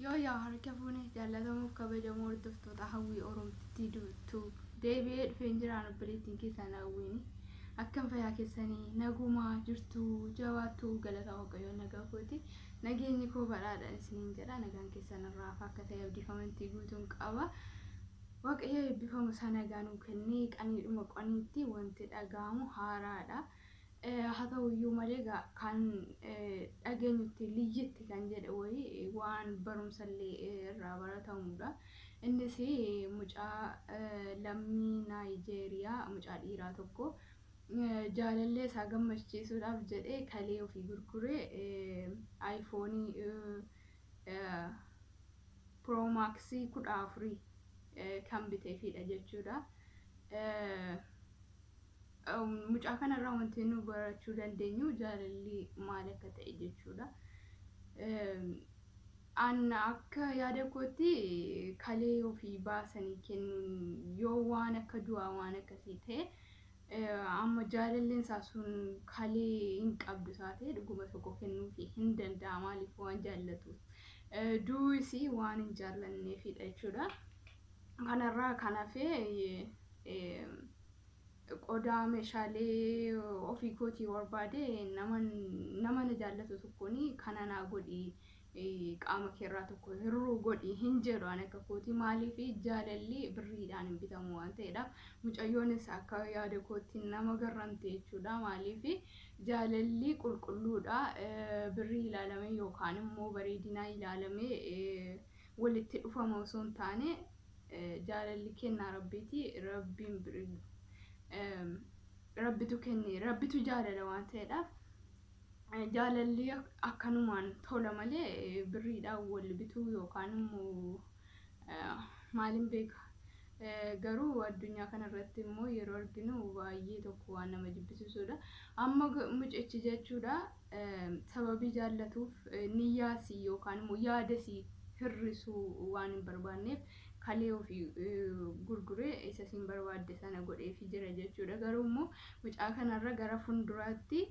Yoo yaa harka fuune jaallatamuuf kabajamoo hordoftoota Hawwii Oromtittii duutuu deebi'ee dhufeen jiraan obboleettiin keessan Hawwiini. Akkam fayyaa keessanii nagumaa jirtuu jabaattuu galata Waaqayyoo nagaa kooti. Nageenyi koo badhaadha isiniin jedha, nagaan keessan irraa hafa akka ta'e abdiif amantii guutuun qaba. Waaqayyo eebbifamu isaa nagaa nuu kennee qaniidhuma qaniitti wanti dhaga'amu haaraadha. Haa ta'uyyuu malee egaa kan dhageenyutti liyyitti kan jedhe wayii waan barumsallee irraa baratamudha. Innis mucaa lammii Naayijeeriyaa mucaa dhiiraa tokko jaalallee isaa gammachiisuudhaaf jedhee kalee ofii gurguree aayifoonii Piroomaksii 14 kan biteefidha jechuudha. Mucaa kanarraa wanti nu barachuu dandeenyu jaalalli maal akka ta'e jechuudha. An akka yaada kootti kalee ofii baasanii kennuun yoo waan akka du'aa waan akkasii ta'e, amma jaalalleen isaa sun kalee hin qabdu isaa ta'e dhuguma tokko kennuufii hin danda'a, maaliif waan jaallatuuf. Du'is waan hin jaallanneefidha jechuudha. Kanarraa kan hafe qodaa meeshaalee ofii kootii barbaade nama na jaallatu tokkoon kana naa godhi, qaama keerraa tokko hir'uu godhi hin jedhu an akka kootii, maaliif jaalalli birriidhaan hin bitamu waan ta'eedhaaf. Mucayyoonis akka yaada kootti nama garramte jechuudha, maaliif jaalalli qulqulluudha, birrii ilaalamee yookaan immoo bareedinaa ilaalamee walitti dhufama osoo hin taane jaalalli kennaa rabbiiti, rabbiin rabbitu kenne, rabbitu jaalala waan ta'eedhaaf jaalalli akkanumaan tola malee birriidhaan wal bituu yookaan immoo maaliin beeka. Garuu addunyaa kanarratti immoo yeroo arginu baay'ee tokko waan nama jibbisiisudha. Amma mucichi jechuudha sababii jaallatuuf niyyaasii yookaan immoo yaadasii hir'isuu waan hin barbaanneef kalee ofii gurguree isa siin barbaadde sana godheefii jira jechuudha. Garuu immoo mucaa kanarra gara fuulduraatti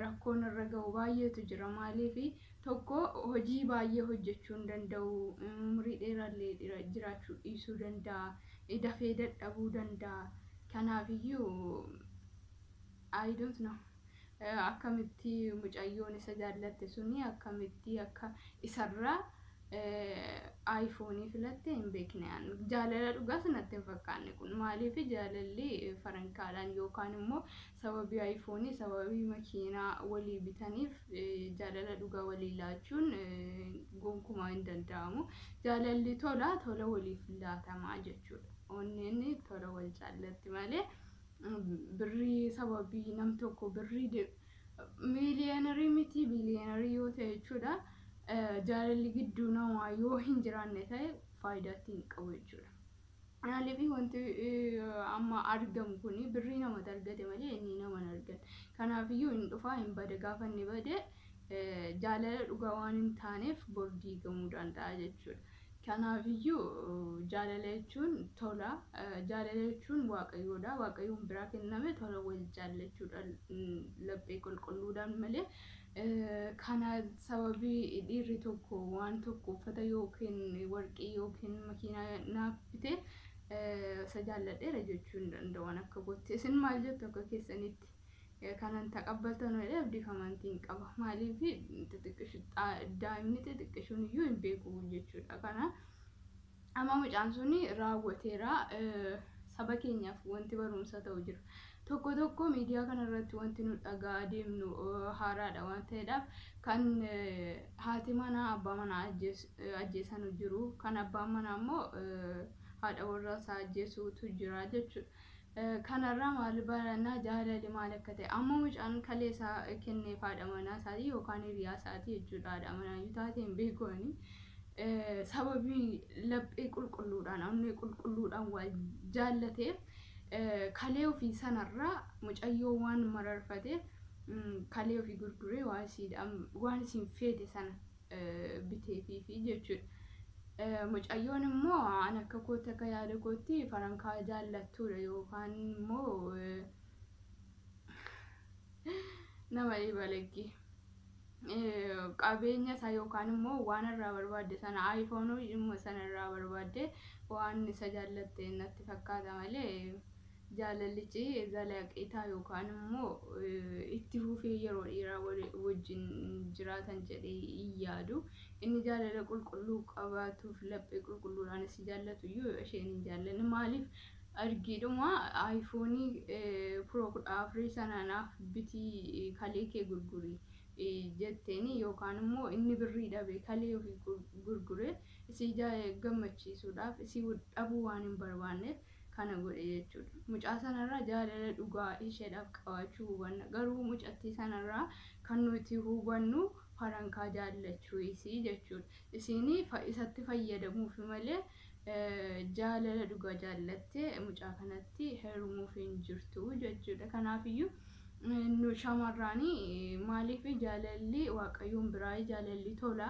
rakkoon irra ga'u baay'eetu jira. Maaliif tokko hojii baay'ee hojjechuu hin danda'u, umurii dheeraallee jiraachuu dhiisuu danda'a, dafee dadhabuu danda'a. Kanaafiyyuu I don't know. Akkamitti mucayyoon isa jaallatte suni akkamitti akka isarraa aayifoonii filatte hin beekne. Jaalala dhugaas natti hin fakkaanne kun, maaliif jaalalli farankaadhaan yookaan immoo sababii aayifoonii sababii makiinaa walii bitaniif jaalala dhugaa walii laachuun gonkumaa hin danda'amu. Jaalalli tola tola waliif laatamaa jechuudha. Onneen tola wal jaallatti malee birrii sababii nam tokko birrii miiliyeenarii miti biiliyeenarii yoo ta'e jechuudha. Jaalalli gidduu namaa yoo hin jiraanne ta'e faayidaa ittiin qabu jechuudha. Maaliif wanti amma argamu kun birrii namatti argate malee inni nama hin arganne. Kanaafiyyuu hin dhufaa hin bada, gaafa inni bade jaalala dhugaa waan hin taaneef bor diigamuu danda'a jechuudha. Kanaafiyyuu jaalala jechuun tola. Jaalala jechuun waaqayyoodha. Waaqayyoon biraa kenname tola wal jaallachuudha laphee qulqulluudhaan malee kana sababii dhiirri tokko waan tokko uffata yookiin warqii yookiin makiinaa naaf bitee isa jaalladheera jechuu hin danda'u akka gootti. Isin maal jettu akka keessanitti? Kanan taqabbaltan jedhee abdiif amantiin qaba. Maaliif daa'imni xixiqqishuun iyyuu hin beeku jechuudha. Kana amma mucaan suni raawwateera, saba keenyaaf wanti barumsa ta'u jira. Tokko tokko miidiyaa kanarratti wanti nu dhagaa deemnu haaraadha waan ta'eedhaaf, kan haati manaa abbaa manaa ajjeesanu jiru, kan abbaan manaa immoo haadha warraa isaa ajjeesuutu jira jechuudha. Kanarraa maal barannaa? Jaalalli maal akka ta'e amma mucaan kalee isaa kenneef haadha manaa isaatii yookaan hiriyaa isaatii jechuudha, haadha manaa iyyuu taate hin beeku ani. Sababii laphee qulqulluudhaan onnee qulqulluudhaan waan jaallateef kalee ofii sanarraa mucayyoo waan mararfateef kalee ofii gurguree waan isiin feete sana biteefiifi jechuudha. Mucayyoon immoo an akka kootti, akka yaada kootti farankaa jaallattuudha yookaan immoo nama dhiba laggi. Qabeenya isaa yookaan immoo waan irraa barbaadde sana, aayifoonii dhimma sana irraa barbaadde waan isa jaallatte natti fakkaata malee, jaalallichi zalaqiitaa yookaan immoo itti fufee yeroo dheeraa wajjin jiraatan jedhee hin yaadu. Inni jaalala qulqulluu qabaatuuf laphee qulqulluudhaan si jaallatu iyyuu isheen hin jaallanne. Maaliif argiidhuma aayifoonii Pro 14 sana naaf bitii, kalee kee gurgurii jetteeni, yookaan immoo inni birrii dhabe kalee ofii gurguree isii gammachiisuudhaaf, isii dhabuu waan hin barbaanneef kana godhe jechuudha. Mucaa sanarraa jaalala dhugaa isheedhaaf qabaachuu hubanna. Garuu mucattii sanarraa kan nuti hubannu farankaa jaallachuu isii jechuudha. Isiin isatti fayyadamuuf malee jaalala dhugaa jaallattee mucaa kanatti heerumuuf hin jirtu jechuudha. Kanaafiyyuu nu shamarraanii, maaliif, jaalalli Waaqayyoon biraa, jaalalli tola,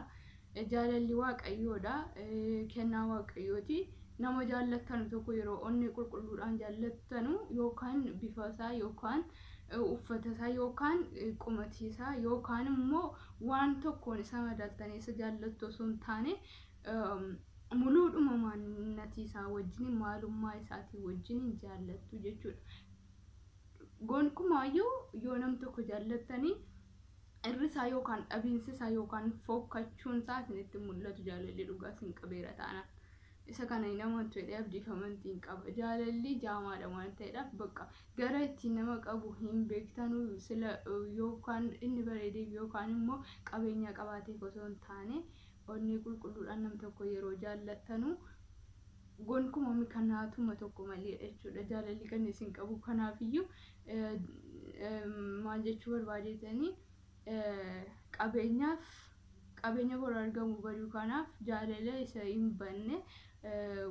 jaalalli Waaqayyoodha, kennaa Waaqayyooti. Nama jaallattanu tokko yeroo onnee qulqulluudhaan jaallattanu, yookaan bifa isaa yookaan uffata isaa yookaan qumatii isaa yookaan immoo waan tokkoon isa madaaltanii isa jaallattu osoo hin taane, muluudhuma maannatii isaa wajjin, maalummaa isaatii wajjin jaallattu jechuudha. Gonkumaayyuu yoo nam tokko jaallattanii, irri isaa yookaan dhabiinsi isaa yookaan fokkachuun isaa isinitti mul'atu, jaalalli dhugaa isin qabeera taanaan. Isa kana hin amantu jedhee abdiif amantiin qaba. Jaalalli jaamaadha waan ta'eedhaaf, bakka gara ittiin nama qabu hin beektanuu. Sila yookaan inni bareedeef yookaan immoo qabeenya qabaateef osoo hin taane, onnee qulqulluudhaan nam tokko yeroo jaallattanu gonkumaa kanaatuma tokko malee jechuudha. Jaalalli kan isin qabu. Kanaafiyyuu maal jechuu barbaadeetanii, qabeenyaaf, qabeenya bor argamu baduu kanaaf jaalala isa hin banne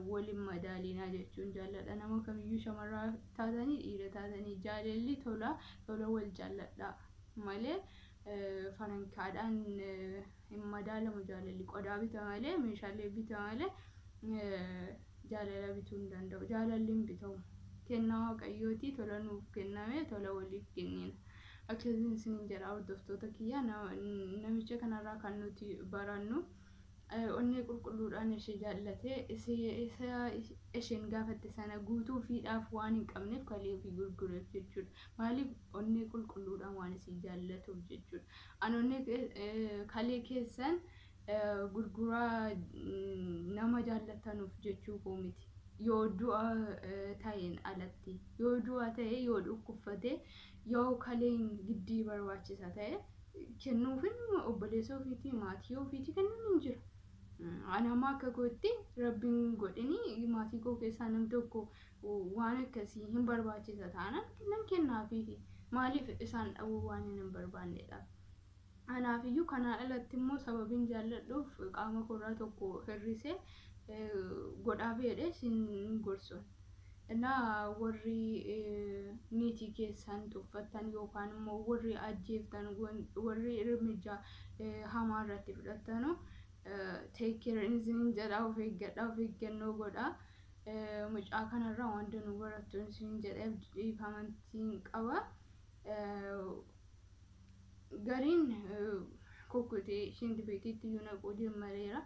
waliin madaalinaa jechuun jaalladha. Nama kamiyyuu, shamarraa taatanii dhiira taatanii, jaalalli tola, tola wal jaalladha malee farankaadhaan hin madaalamu jaalalli. Qodaa bita malee, meeshaalee bita malee jaalala bituu hin danda'u. Jaalalli hin bitamu. Kennaa Waaqayyooti, tola nuuf kenname, tola waliif kennina. Akkasiin isiniin jedha, hordoftoota kiyya. Namicha kanarraa kan nuti barannu, onnee qulqulluudhaan ishee jaallatee isa isheen gaafatte sana guutuufiidhaaf waan hin qabneef kalee ofii gurgureef jechuudha. Maaliif? Onnee qulqulluudhaan waan isii jaallatuuf jechuudha. Ani onnee kalee keessan gurguraa nama jaallattanuuf jechuu koo miti. Yoo du'a ta'een alatti, yoo du'a ta'e, yoo dhukkubfate, yoo kaleen giddii barbaachisa ta'e, kennuufin obboleessa ofiitii, maatii ofiitii kennuun hin jira. Ani amma akka kootti, Rabbiin godhini, maatii koo keessaa nam tokko waan akkasii hin barbaachisa taanaan nan kennaafiifi. Maaliif? Isaan dhabuu waan hin barbaannedha. Kanaafiyyuu kanaan alatti immoo sababiin jaalladhuuf qaama koorraa tokko hir'isee godhaa fedhe sin gorsu. Innaa warri niitii keessan tuffattan yookaan immoo warri ajjeeftan, warri hirmijaa hamaa irratti fudhattanu, take care isin jedha, of eeggadha, of eeggannoo godha. Mucaa kanarraa waan danuu barattu isin jedhee abdiif amantiin qaba. Gariin kukkutee shinti beetiitti iyyuu naquu ጀመሬera.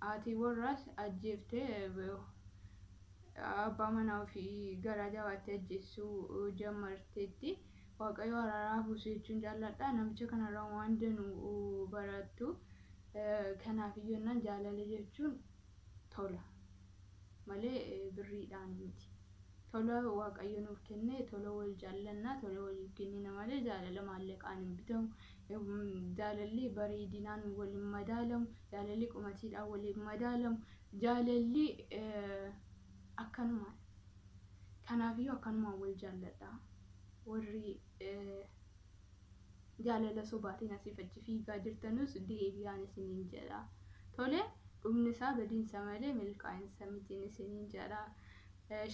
Haati warraas ajjeeftee, abbaa manaa ofii garaa jabaattee ajjeessuu ጀመርteetti. Waaqayyo araaraa buusu jechuun jaalladha. Namicha kanarraa waan danuu barattu. Kanaaf iyyuu jaalala jechuun tola malee birriidhaan miti. Tola Waaqayyo nuuf kenne, tola wal jaallannaa, tola waliif kennina malee jaalala maallaqaan hin bitamu. Jaalalli bareedinaan waliin madaalamu, jaalalli qumatiidhaan waliin madaalamu, jaalalli akkanumaan. Kanaafiyyuu akkanumaan wal jaalladha. Warri jaalala sobaatiin asiif achi fiigaa jirtanus deebi'aan isiniin jedha. Tole, dhumni isaa badiinsa malee milkaa'insa mitiin isiniin jedha.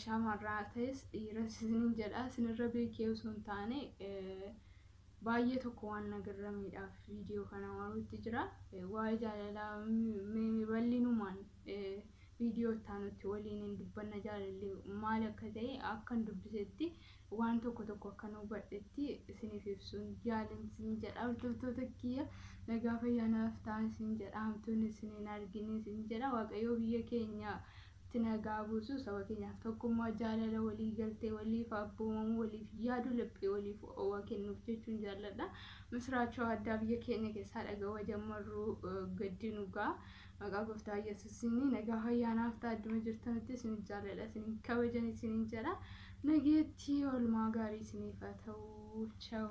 Shamarraa ta'es dhiiras isiniin jedha. Isinirra beekee osoo hin taane, baay'ee tokko waan nagarrameedhaaf viidiyoo kana waaruutti jira. Waa'ee jaalalaa bal'inumaan Viidiyoo itti aanutti waliin hin dubbanna. Jaalalli maal akka ta'e akkan dubbisetti, waan tokko tokko akkan hubadhetti isiniif ibsuun yaalin isin jedha. Hordoftoota kiyya, nagaa fayyaa naaf ta'an isin jedha. Hamtuun isin hin argin isin jedha. Waaqayyoo biyya keenya itti nagaa buusu, saba keenyaaf tokkummaa, jaalala, walii galtee, waliif abboomamuu, waliif yaadu, laphee waliif owa kennuuf jechuun jaalladha. Misiraachoo addaa biyya keenya keessaa dhaga'uu jammarruu gaddi nugaa maqaa gooftaa Yesuusiin. Nagaa fayyaa naaf ta'a. Adduma jirtanitti isin jaalladha, isin kabajan isin jedha. Nageetti, oolmaa gaarii isiniif haa ta'u. Ciao.